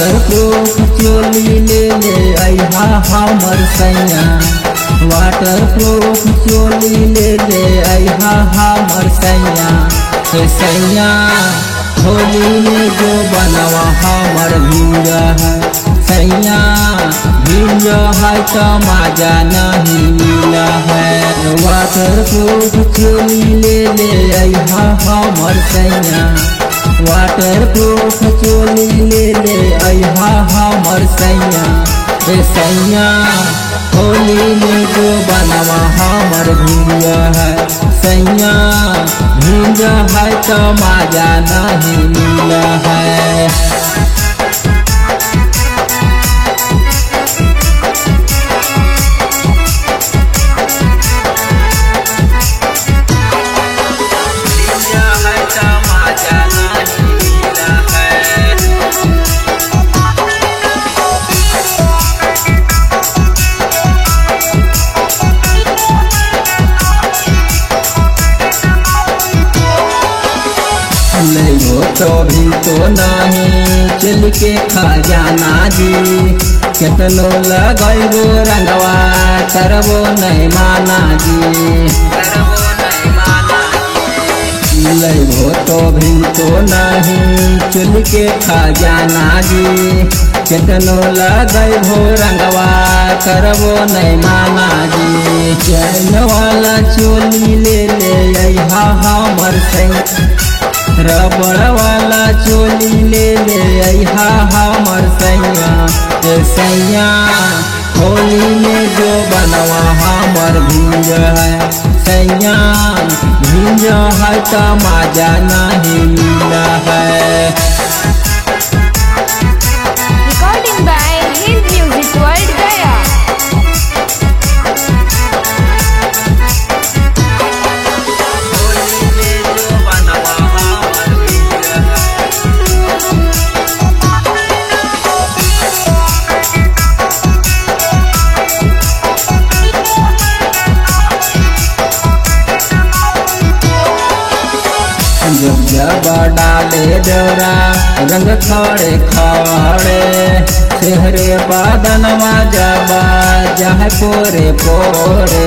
Water proof चोली ले ले अइहा हमर सैया, वाटर प्रूफ चोली ले ले अइहा हमर सैया। हे सैया होली में जो बनवा हमर भींजा है, सैया भींजा है तो मजा नहीं मिला है। वाटर प्रूफ चोली ले ले अइहा हमर सैया, वाटर प्रूफ चोली ले ले अइहा हमर सैया। हे सैया होली में जो बनवा हमर भींजा है, सैया भींजा है तो मजा नहीं मिला है। नहीं तो भी तो नहीं चल के खजाना जी, केतनो लगैबो रंगवा करबो नहीं माना जी। नहीं तो भी तो नहीं चल के खजाना जी, केतनो लगैबो रंगवा करबो नहीं माना जी। चैन वाला चोली ले ले अइहा हमर सैया, रबड़ वाला चोली ले ले अइहा हमर सैया। हे सैया होली में जो बनवा हमर भींजा है, सैया भींजा है तो मजा नहीं मिला है। Recording by Hind Music World Gaya. जब जब डाले डोरा रंग खड़े खड़े, सेहरे बदनवा जब जह पोरे पोरे।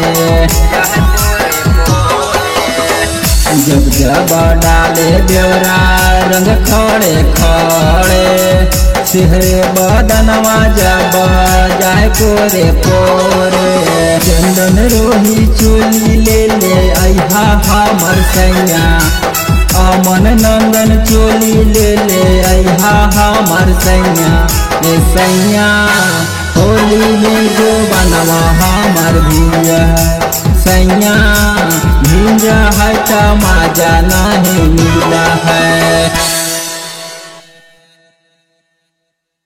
जब जब डाले डोरा रंग खड़े खड़े, सेहरे बदनवा जब जाए पोरे पोरे। चंदन रोही चोली ले ले अइहा हमर सैया, अमन नंदन चोली ले ले अइहा हमर सैया। हे सैया होली में जो बनवा हमर भींजा है, सैया भींजा है तो मजा नहीं मिला है।